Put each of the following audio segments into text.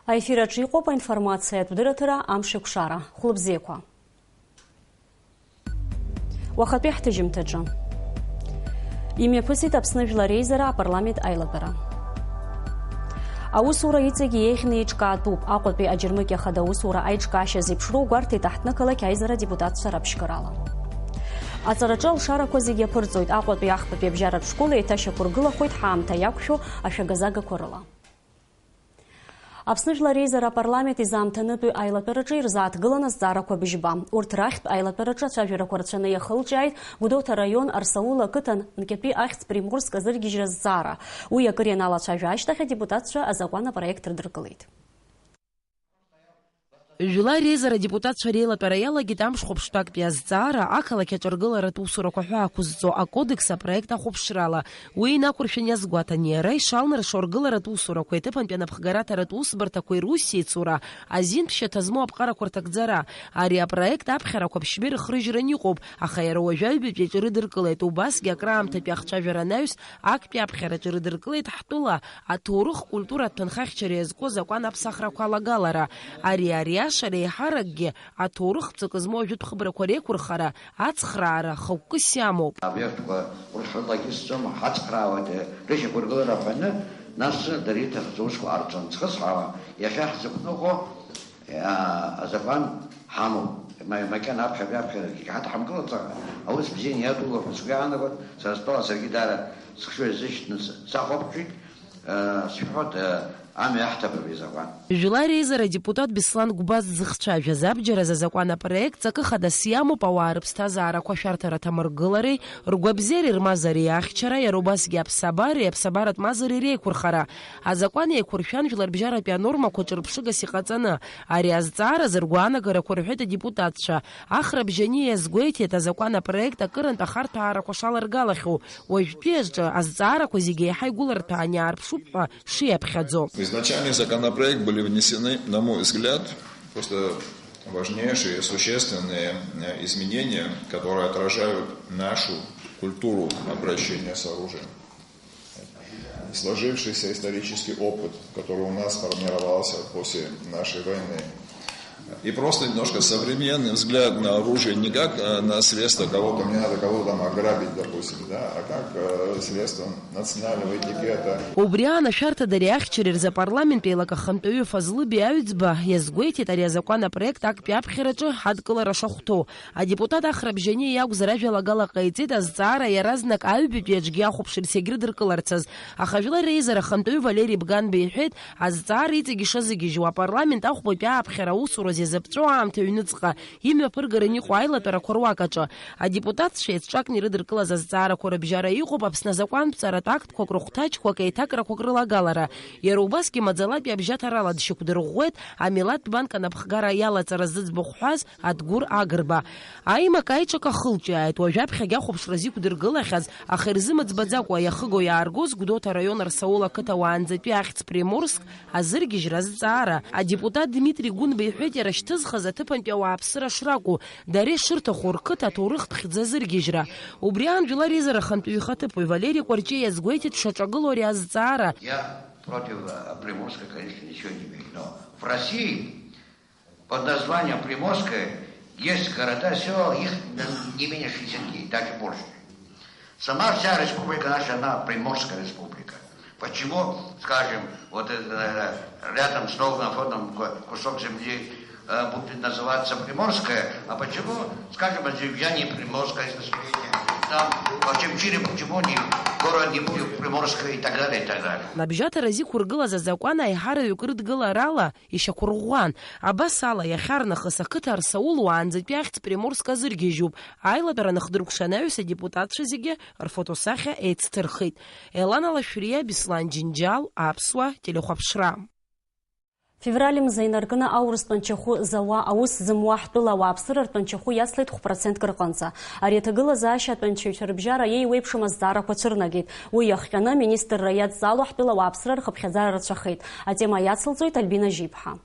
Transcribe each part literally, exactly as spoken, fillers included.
Аефир аҿы иҟоуп аинформациатә дырраҭара Амшеикәшара. Хәлыбзиақәа. Уахатәи ҳҭыжьымҭаҿы. Имҩаԥысит Аԥсны Жәлар Реизара апарламент аилатәара. Аусура иҵегь еиӷьны еиҿкаатәуп. Аҟәатәи аџьармыкьа хада аусура аиҿкаашьа зеиԥшроу гәарҭеит аҳҭнықалақь аизара адепутатцәа раԥшьгарала. Аҵараҿы алшарақәа зегьы аԥырҵоит. Аҟәатәи ахԥатәи абжьаратә школ еиҭашьақәыргылахоит ҳаамҭа иақәшәо ашәагазагақәа рыла. Аԥсны Жәлар Реизара апарламент изаамҭанытәи аилатәараҿы ирзааҭгылан азҵаарақәа быжьба. Урҭ рахьтә аилатәараҿы ацәажәарақәа рацәаны иахылҿиааит Гәдоуҭа араион Арсаула ақыҭан Нкьатәи ахьӡ Приморск азыргьежьра азҵаара. Уи акыр ианалацәажәа ашьҭахь адепутатцәа азакәан апроект рыдыркылеит. Жәлар Реизара адепутатцәа реилатәара иалагеит амш хәаԥштәы актәи азҵаара, ақалақь аҿаргыларатә усурақәа ҳәа ақәызҵо акодекс апроект ахәаԥшрала. Уи инақәыршәан иазгәаҭан, иара ишалнаршо аргыларатә усурақәа, иҭыԥантәи анапхгараҭаратә усбарҭақәеи русеицура, азин ԥшьаҭа змоу аԥҟарақәа рҭагӡара. Ари апроект аԥхьарақәа ԥшьбеи рыхрыжьран иҟоуп, аха иара уажәы аҩбатәи аҿы ирыдыркылеит, убасгьы акраамҭатәи ахцәажәара анаҩс, актәи аԥхьараҿы ирыдыркылеит ҳтәыла аҭоурых-культуратә ҭынхахьчара иазку азакәан аԥсахрақәа алагалара. Ари ариашара еиҳаракгьы аҭоурых ҵакы змоу ажәытә хыбрақәа реиқәырхара, ацхраара хықәкыс иамоуп. Аобиектқәа урҭ рылагьы сҵом, ҳацхраауеит, рышьақәыргылара ҳәаны, нас дара иҭахӡоу усқәа ҟарҵон. Схысҳәаауа, иахьа ҳзықәныҟәо, а, азакәан ҳамоуп. Ма-, макьана аԥхьатәи аԥхьарагьы ҳадҳамкылаҵәҟьа, аус бзианы иадулар ҳәа сгәы иаанагоит, сара стәала саргьы даара сыхшыҩ азышьҭны с-, сахәаԥшит, а, сшәоит, а, Амҩа иаҳҭап абри азакәан. Жәлар реизара адепутат Беслан Гәбаз дзыхцәажәаз абџьар азы азакәан апроект ҵакы хадас иамоуп, ауаа рыԥсҭазаарақәа ашәарҭара аҭамыргылареи, ргәабзиареи рмазареи ахьчара, иара убасгьы аԥсабареи аԥсабаратә мазареи реиқәырхара. Азакәан еиқәыршәан жәларбжьаратәи анормақәа ҿырԥшыгас иҟаҵаны. Ари азҵаара азы ргәаанагарақәа рҳәеит адепутатцәа. Ахра бжьани иазгәеиҭеит, азакәан апроект акырынтә ахарҭәаарақәа шаларгалахьоу. Уажәтәи аҿы азҵаарақәа зегьы еиҳа игәыларҭәааны иаарԥшуп ҳәа шиаԥхьаӡо. В изначальный законопроект были внесены, на мой взгляд, просто важнейшие, существенные, э, изменения, которые отражают нашу культуру обращения с оружием. Сложившийся исторический опыт, который у нас сформировался после нашей войны, и просто немножко современный взгляд на оружие не как, э, на средство кого-то, мне надо кого-то там ограбить, допустим, да, а как, э, средство национального этикета. Убри аан ашәарҭадареи ахьчареи рзы апарламент еилак ахантәаҩы Фазлы Биаҩӡба иазгәеиҭеит ари азакәан апроект актәи аԥхьараҿы ҳадкылара шахәҭоу. Адепутат Ахра Бжьаниа иакәзар ажәалагала ҟаиҵеит азҵаара иаразнак аҩбатәи аҿгьы ахәаԥшырц иагьрыдыркыларцаз, аха Жәлар Реизара ахантәаҩы Валери Бганба иҳәеит, азҵаара иҵегь ишазыгьежьуа апарламент ахәбатәи ааԥхьара аусуразы иазыԥҵәоу аамҭа аҩныҵҟа имҩаԥыргараны иҟоу аилатәарақәа руак аҿы. Адепутатцәа еицҿакны ирыдыркылаз азҵаарақәа рыбжьара иҟоуп Аԥсны азакәанԥҵаратә актқәак рыхәҭаҷқәак еиҭакрақәак рылагалара. Иара убасгьы маӡалатәи абжьаҭарала дшьақәдырӷәӷәеит амилаҭтә банк анапхгара иалаҵара зыӡбахә ҳәаз Адгәыр Агрба. Аимак аиҿак ахылҿиааит, уажә аԥхьагь ахәаԥшра зиқәдыргылахьаз, аха ирзымыӡбаӡакәа иахыго-иааргоз Гәдоуҭа араион Арсаул ақыҭа уаанӡатәи ахьӡ Приморск азыргьежьра азҵаара. Адепутат Дмитри Гәынба иҳәеит, иара шьҭызхыз аҭыԥантәи ауааԥсыра шракәу, дара ишырҭаху рқыҭа аҭоурыхтә хьӡы азыргьежьра. Убри аан Жәлар Реизара ахантәаҩы ихаҭыԥуаҩ Валери Кәарҷиа иазгәеиҭеит дшаҿагылоу ари азҵаара. Я против, э, Приморска, конечно, ничего не имею, но в России под названием Приморское есть города, села, их не менее шестидесяти, даже больше. Сама вся республика наша, она Приморская республика. Почему, скажем, вот это, э, рядом с Новым Афоном ку-, кусок земли, э, будет называться Приморская, а почему, скажем, Азербайджане Приморское состояние, там, в Очамчире почему не, город не будет Приморское и так далее, и так далее. Абжьаҭара зиқәыргылаз азакәан аиҳараҩык рыдгыларала ишьақәырӷәӷәан. Абас ала, иахьарнахыс ақыҭа Арсаул уаанӡатәи ахьӡ Приморск азыргьежьуп. Аилатәара анахдыркәша анаҩс адепутатцәа зегьы рфотосахьа еицҭырхит. Елана Лашәриа, Беслан Џьынџьал, Аԥсуа телехәаԥшра. Февраль мза инаркны аурыс тәанчахәы зауа аус зымуа ҳтәыла ауааԥсыра ртәанчахәы иацлеит хә-процентк рҟынӡа. Ари аҭагылазаашьа атәанчаҩцәа рыбжьара иеиуеиԥшым азҵаарақәа цәырнагеит. Уи иахҟьаны аминистрра иадҵало ҳтәыла ауааԥсыра рхыԥхьаӡара рацәахеит. Атема иацылҵоит Альбина Жьиԥҳа.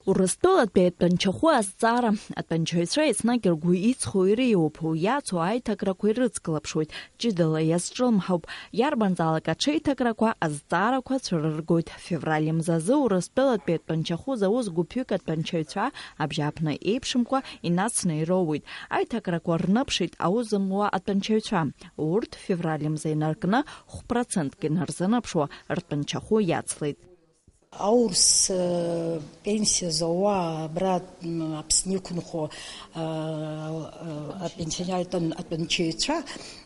Урыстәылатәи атәанчахәы азҵаара. Атәанчаҩцәа еснагь ргәы иҵхо иреиуоуп, уи иацу аиҭакрақәа ирыцклаԥшуеит, ҷыдала иазҿлымҳауп. Иарбанзаалак аҽеиҭакрақәа азҵаарақәа цәырыргоит. Февраль мзазы Урыстәылатәи атәанчахәы зауз гәыԥҩык атәанчаҩцәа абжьааԥны еиԥшымкәа инацны ироуеит. Аиҭакрақәа рныԥшит аус зымуа атәанчаҩцәа. Урҭ февраль мза инаркны хә процентк инарзынаԥшуа ртәанчахәы иацлеит. Аурс, э, пенсиа зауа абра, м, Аԥсны иқәынхо, э, э, апенсионер атәан-, атәанчаҩцәа,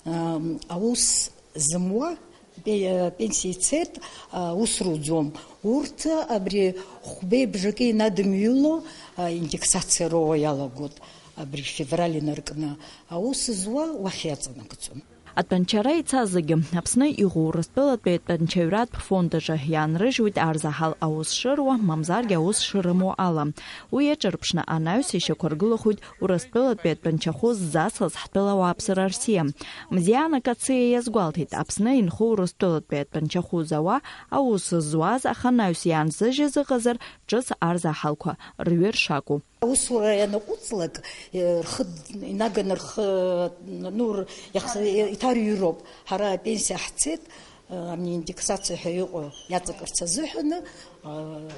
э, аус зымуа, пе-, э, пенсиа ицеит, э, ус руӡом. Урҭ абри хәбеи бжаки инадымҩыло, э, индексациа роуа иалагоит. Абри февраль инаркны аус зуа уахь иаҵанакӡом. Атәанчара ицаз зегьы, Аԥсны иҟоу Урыстәылатәи атәанчаҩратә фонд аҿы иаанрыжьуеит арзаҳал аус шыруа, мамзаргьы аус шырымоу ала. Уи аҿырԥшны анаҩс ишьақәыргылахоит Урыстәылатәи атәанчахәы ззасыз ҳтәыла ауааԥсыра Арсиа. Мзиана Кациа иазгәалҭеит, Аԥсны инхо Урыстәылатәи атәанчахәы зауа аус зуаз, аха анаҩс иаанзыжьыз ыҟазар, ҿыц арзаҳалқәа рҩы ршакәу. Аусура ианаҟәыҵлак, э, рхы д-, инаганы рхы, ну, р-, иахс-, иҭарҩроуп. Ҳара апенсиа ҳцеит, э, ами индексациа ҳәа иҟоу иаҵакырц азыҳәаны, э,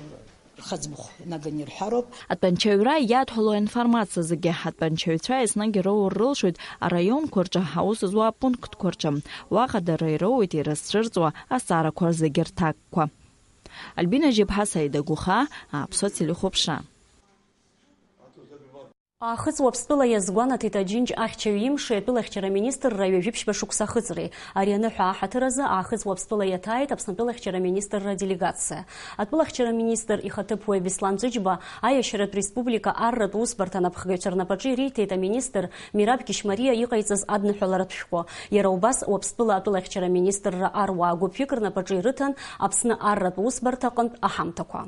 рхаӡбахә инаганы ирҳәароуп. Атәанчаҩра иадҳәалоу аинформациа зегьы атәанчаҩцәа еснагь ироур рылшоит араионқәа рҿы аус зуа апунктқәа рҿы. Уаҟа дара ироуеит ирызцәырҵуа азҵаарақәа зегьы рҭакқәа. Альбина Жьыԥҳа, Саида Гәыхаа, Аԥсуа телехәаԥшра. Аахыҵ Уаԥстәыла иазгәанаҭеит Аџьынџь ахьчаҩ имши атәылахьчара министрра ҩажәи ԥшьба шықәса ахыҵреи. Ари аныҳәа аҳаҭыр азы Аахыҵ Уаԥстәыла иаҭааит Аԥсны атәылахьчара министрра делегациа. Атәылахьчара министр ихаҭыԥуаҩ Беслан Ҵәыџьба аиашьаратә республика арратә усбарҭа анапхгаҩцәа рнапаҿы ириҭеит аминистр Мираб Кьышьмариа иҟаиҵаз адныҳәаларатә шәҟәы. Иара убас Уаԥстәыла атәылахьчара министрра аруаа гәыԥҩык рнапаҿы ирыҭан Аԥсны арратә усбарҭа аҟынтә аҳамҭақәа.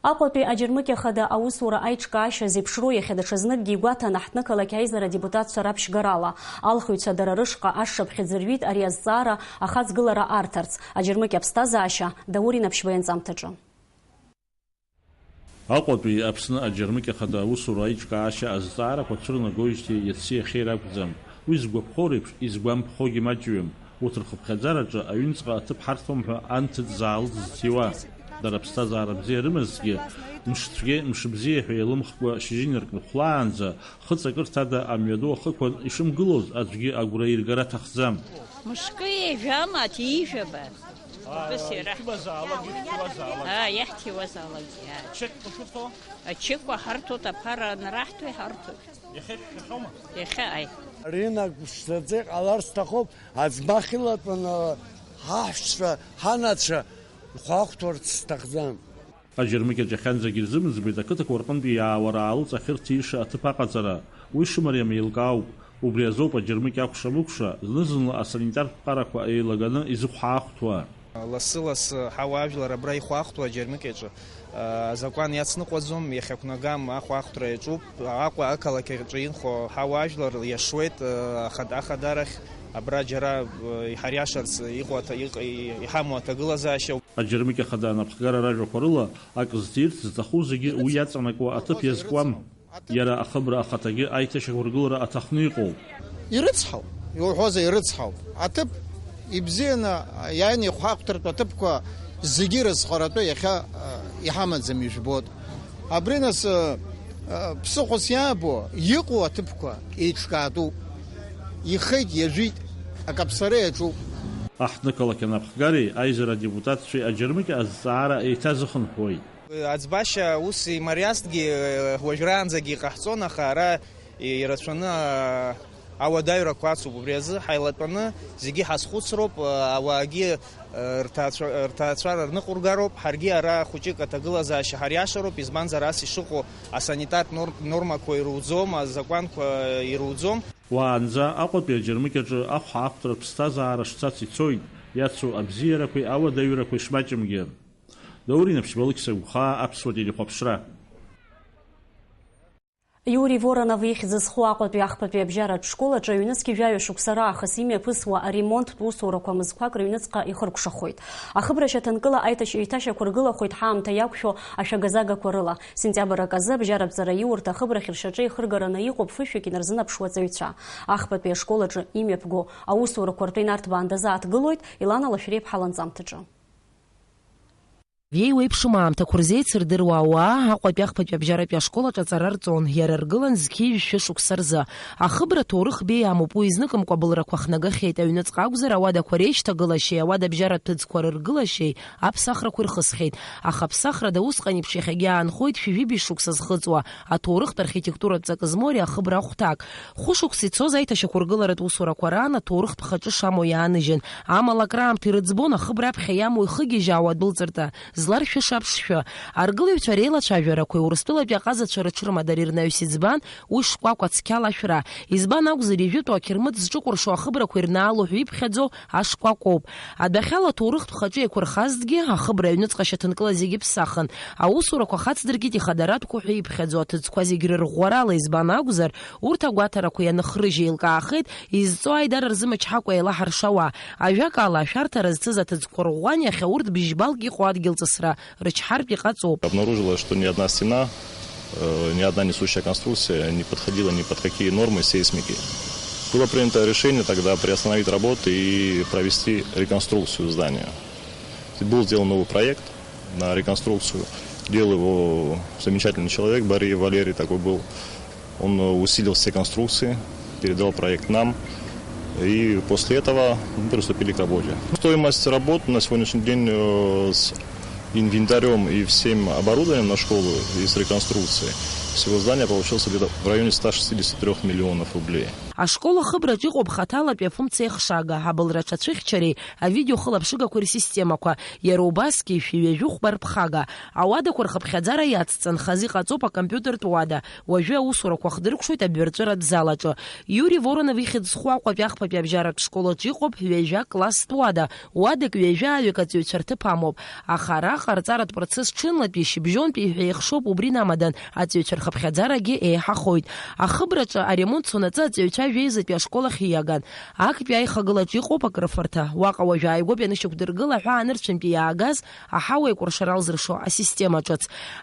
Аҟәатәи аџьармыкьа хада аусура аиҿкаашьа зеиԥшроу иахьа даҽазныкгьы игәаҭан аҳҭнықалақь аизара адепутатцәа раԥшьгарала. Алхыҩцәа дара рышҟа ашшаԥхьыӡ рҩит ари азҵаара ахаҵгылара арҭарц, аџьармыкьа аԥсҭазаашьа Даур Инаԥшьба ианҵамҭаҿы. Аҟәатәи Аԥсны аџьармыкьа хада аусура аиҿкаашьа азҵаарақәа цәырнагоижьҭеи иаци иахьеи ракәӡам. Уи згәаԥхо реиԥш, изгәамԥхогьы маҷҩым. Урҭ рхыԥхьаӡараҿы аҩныҵҟа аҭыԥ ҳарҭом ҳәа анҭыҵ заалҵыз зҭиуа. Дара аԥсҭазаара бзиа рымазҭгьы, мшцәгьеи мшыбзиеи ҳәа еилымхкәа шьыжьы инаркныхәлаанӡа, хыҵакырҭада амҩаду ахықәан ишымгылоз аӡәгьы агәра иргара аҭахӡам. Мышкы ижәама, ижәаба? Убыс иара. Иҭыуазаалак, иҭыуазаалак. Аа, иаҳҭиуазаалакгьы, аа. Чекқәа шәырҭо? Ачекқәа ҳарҭоит, аԥара анраҳҭо иҳарҭоит. Иахьа ишәшәахьоума? Иахьа, аи. Рынок ԥшӡаӡа иҟалар сҭахуп, аӡмах илатәаны ҳаҳәшьцәа, ҳанацәа ихәаахәҭарц сҭахӡам. Аџьармыкьа ҷахьанӡагь ирзымыӡбеит ақыҭақәа рҟынтәи иаауа раалыҵ ахьырҭиша аҭыԥ аҟаҵара. Уи шымариам еилкаауп. Убри азоуп аџьармыкьа акәша-мыкәша, зны-зынла асанитартә ԥҟарақәа еилаганы изыхәҳаахәҭуа. Лассы-лассы ҳауаажәлар абра ихәаахәҭуа аџьармыкьаҿы, а, азакәан иацныҟәаӡом, иахьақәнагам ахәаахәҭра иаҿуп. Аҟәа ақалақь аҿы инхо ҳауаажәлар иашуеит, а, ахада-, ахадарахь, абра џьара, а, иҳариашарц иҟоу аҭа-, иҟ-, и-, иҳамоу аҭагылазаашьа. Аџьармыкьа хада анапхгара ражәақәа рыла, ак зҭирц зҭаху зегьы уи иаҵанакуа аҭыԥ иазкуам. Иара ахыбра ахаҭагьы аиҭашьақәыргылара аҭахны иҟоуп. Ирыцҳауп, иуҳәозар, ирыцҳауп. Аҭыԥ ибзианы иааины ихәаахәҭартә аҭыԥқәа зегьы ирызхаратәы иахьа, а, иҳамаӡам, ижәбоит. Абри нас, а, а, ԥсыхәас иаабо, иҟоу аҭыԥқәа еиҿкаатәуп. Ихеит, иажәит, акаԥсара иаҿуп. Аҳҭнықалақь анапхгареи аизара адепутатцәеи аџьармыкьа азҵаара еиҭазыхынҳәуеит. Аӡбашьа ус имариазҭгьы, уажәраанӡагьы иҟаҳҵон, аха ара ирацәаны, а, ауадаҩрақәа ацуп. Убри азы ҳаилатәаны зегьы ҳазхәыцроуп, а, ауаагьы, а, рҭаацәа-, рҭаацәара рныҟәыргароуп, ҳаргьы ара хәыҷык аҭагылазаашьа ҳариашароуп, избанзар ас ишыҟоу асанитартә нор-, нормақәа ируӡом, азакәанқәа ируӡом. Уаанӡа Аҟәатәи аџьармыкьаҿы ахәаахәҭратә ԥсҭазаара шцац ицоит, иацу абзиарақәеи ауадаҩрақәеи шмаҷымгьы. Даур Инаԥшьба, Алықьса Гәхаа, Аԥсуа телехәаԥшра. Иури Воронов ихьӡ зху Аҟәатәи ахԥатәи абжьаратә школ аҿы ҩнызқь жәаҩа шықәса раахыс имҩаԥысуа аремонттә усурақәа мызқәак рыҩныҵҟа ихыркәшахоит. Ахыбра шьаҭанкыла аиҭашьа еиҭашьақәыргылахоит ҳаамҭа иақәшәо ашәага-загақәа рыла. Сентиабр аказы абжьаратә ҵараиурҭа ахыбрахь ршьаҿа ихыргараны иҟоуп фышәҩык инарзынаԥшуа аҵаҩцәа. Ахԥатәи ашкол аҿы имҩаԥго аусурақәа ртәы инарҭбаандаз ааҭгылоит Елана Лашәриаԥҳа ланҵамҭаҿы. Иеиуеиԥшым аамҭақәа рзеицырдыруа ауаа Аҟәатәи ахԥатәи абжьаратәи ашкол аҿы аҵара рҵон, иара ргылан зқьи жәшәи шықәса рзы. Ахыбра ҭоурых беиамоуп, уи изныкымкәа былрақәа хнагахьеит, аҩныҵҟа акәзар, ауадақәа реишьҭагылашьеи ауада абжьаратә ҭыӡқәа рыргылашьеи аԥсахрақәа ирхысхьеит. Аха аԥсахрада усҟан еиԥш иахьагьы аанхоит шәи жәибжь шықәса зхыҵуа, аҭоурыхтә архитектуратә ҵакы змоу ари ахыбра ахәҭак. Хәышықәса ицоз аиҭашьақәыргыларатә усурақәа раан аҭоурыхтә хаҿы шамоу иааныжьын, амала акраамҭа ирыӡбон ахыбра аԥхьа иамоу ихыгьежьаауа адәылҵырҭа зларшәыша аԥшшәы. Аргылаҩцәа реилацәажәарақәеи Урыстәылатәи аҟазацәа рыҽрымадара ирнаҩс иӡбан уи шкәакәа цқьала ашәра. Избан акәзар, ижәытәу ақьырмыт зҿыкәыршоу ахыбрақәа ирнаало ҳәа иԥхьаӡоу ашкәакәоуп. Адәахьала аҭоурыхтә хаҿы еиқәырхазҭгьы, ахыбра аҩныҵҟа шьаҭанкыла зегьы ԥсахын. Аусурақәа хацдыркит ихадаратәқәоу ҳәа иԥхьаӡо аҭыӡқәа зегь рырӷәӷәарала, избан акәзар, урҭ агәаҭарақәа ианыхрыжь еилкаахеит, изҵо аидара рзымчҳакәа еилаҳаршауа. Ажәакала, ашәарҭара зцыз аҭыӡқәа рӷәӷәан иахьа урҭ бжьбалк иҟоу адгьылҵысра рычҳартә иҟаҵоуп. Обнаружилось, что ни одна стена, э, ни одна несущая конструкция не подходила ни под какие нормы сейсмики. Было принято решение тогда приостановить работы и провести реконструкцию здания. Был сделан новый проект на реконструкцию. Делал его замечательный человек, Бариев Валерий такой был. Он, э, усилил все конструкции, передал проект нам. И после этого мы приступили к работе. Стоимость работ на сегодняшний день, э, с инвентарем и всем оборудованием на школу и с реконструкцией всего здания получился где-то в районе ста шестидесяти трёх миллионов рублей. Ашкол ахыбраҿ иҟоуп хаҭалатәи афымца еихшага, абылра аҽацәыхьчареи авидеохылаԥшыгақәеи рсистемақәа, иара убасгьы шәи ҩажәи хәба рԥхага. Ауадақәа рхыԥхьаӡара иацҵан, хазы иҟаҵоуп акомпиутертә уада, уажәы аусурақәа хдыркәшоит адәырҵәыратә зал аҿы. Иури Воронов ихьӡ зху Аҟәатәи ахԥатәи абжьаратә школ аҿы иҟоуп ҩажәа класстә уада, уадак ҩажәаҩык аҵаҩцәа рҭыԥ амоуп. Аха араҟа арҵаратә процесс ҽынлатәи шьыбжьонтәи ҳәа еихшоуп, убри инамадан аҵаҩцәа рхыԥхьаӡарагьы еиҳахоит. Ахыбраҿы аремонт цонаҵы аҵаҩцәа жәеизатәи ашкол ахь ииаган. Актәи аихагылаҿ иҟоуп акрыфарҭа. Уаҟа уажә ааигәоуп ианышьақәдыргыла аҳәаа нырцәынтәи иаагаз аҳауа еикәыршара алзыршо асистема ҿыц.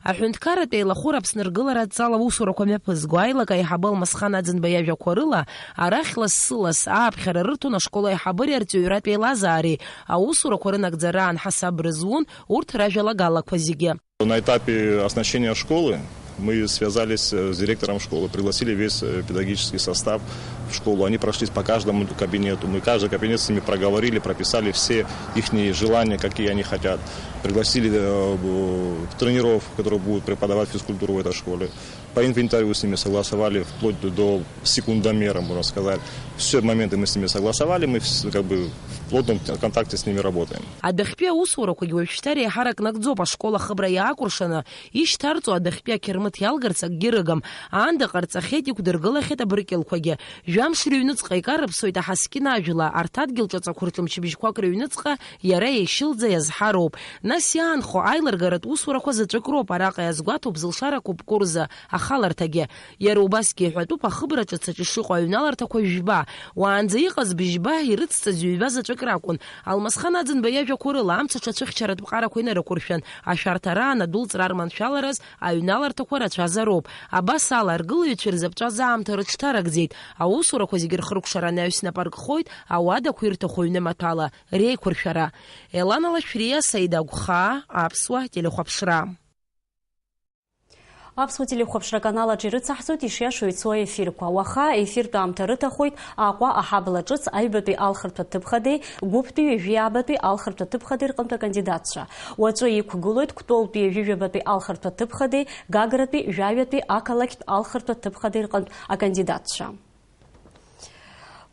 Аҳәынҭқарратә еилахәыра Аԥсны ргылара адҵала аусурақәа мҩаԥызго аилак аиҳабы Алмасхан Аӡынба иажәақәа рыла, арахь лассы-ласс ааԥхьара рырҭон ашкол аиҳабыреи арҵаҩратә еилазаареи, аусурақәа рынагӡараан ҳасаб рызун урҭ ражәалагалақәа зегьы. На этапе оснащения школы мы связались, э, с директором школы, пригласили весь, э, педагогический состав в школу. Они прошлись по каждому кабинету. Мы каждый кабинет с ними проговорили, прописали все ихние желания, какие они хотят. Пригласили, э, в тренеров, которые будут преподавать физкультуру в этой школе. По инвентарю с ними согласовали вплоть до, до секундомера, можно сказать. Все моменты мы с ними согласовали, мы вс-, как бы в плотном контакте с ними работаем. Адәахьтәи аусурақәагьы уажәшьҭа реиҳарак нагӡоуп, ашкол ахыбра иаакәыршаны ишьҭарҵо адәахьтәи ақьырмыт иалгарц акгьы рыгым. Аанда ҟарҵахьеит, иқәдыргылахьеит абыркьылқәагьы. Жәамш рыҩныҵҟа икарыԥсоит Аҳаскьын ажәла, арҭ адгьыл ҿаҵақәа рҿы мчыбжьқәак рыҩныҵҟа иара иашьылӡа иазҳароуп. Нас иаанхо аилыргаратә усурақәа заҵәык роуп, араҟа иазгәаҭоуп зылшарақәоу Бкурза ахаларҭагьы. Иара убасгьы иҳәатәуп ахыбра ҿыц аҿы ишыҟоу аҩналарҭақәа жәба. Уаанӡа иҟаз быжьба ирыцҵаз ҩба заҵәык ракәын. Алмасхан Аӡынба иажәақәа рыла, амца аҽацәыхьчаратә ԥҟарақәа инарықәыршәан, ашәарҭараан адәылҵра арманшәалараз аҩналарҭақәа рацәазароуп. Абас ала, аргылаҩцәа ирзаԥҵәаз аамҭа рыҽҭаракӡеит. Аусурақәа зегьы рхыркәшара анаҩс нап аркхоит, ауадақәа ирҭаху аҩны маҭәала реиқәыршәара. Елана Лашәриа, Саида Агәхаа, Аԥсуа телехәаԥшра. Аԥсуа телехәаԥшра канал аҿы ирыцаҳҵоит ишиашоу ицо аефирқәа. Уаха аефиртә аамҭа рыҭахоит Аҟәа аҳабла ҿыц аҩбатәи алхырҭәа ҭыԥхадеи Гәыԥтәи ҩажәи аабатәи алхырҭәа ҭыԥхадеи рҟынтә акандидатцәа. Уаҵәы иқәгылоит Кәтолтәи ҩажәи жәабатәи алхырҭәа ҭыԥхадеи Гагратәи жәаҩатәи ақалақьтә алхырҭәа ҭыԥхадеи рҟынтә акандидатцәа.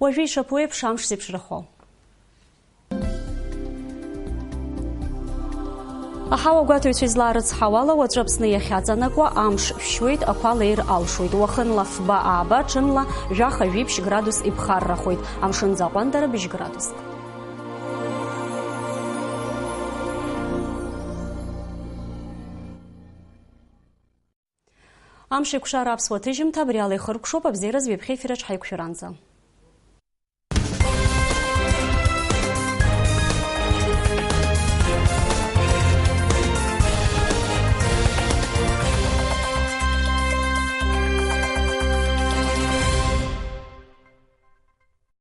Уажәы ишаԥу еиԥш амш зеиԥшрахо. Аҳауа гәаҭаҩцәа излаарыцҳауала, уаҵәы Аԥсны иахьаҵанакуа амш шәшьуеит, ақәа леир алшоит. Уахынла фба-ааба, ҽынла жәаха-жәиԥшь градус иԥхаррахоит. Амшын аҟәандара быжь градуск. Амш еиқәшара аԥсуа ҭыжьымҭа абри ала ихыркәшоуп, абзиараз ҩаԥхьа ефир аҿы ҳаиқәшәаранӡа.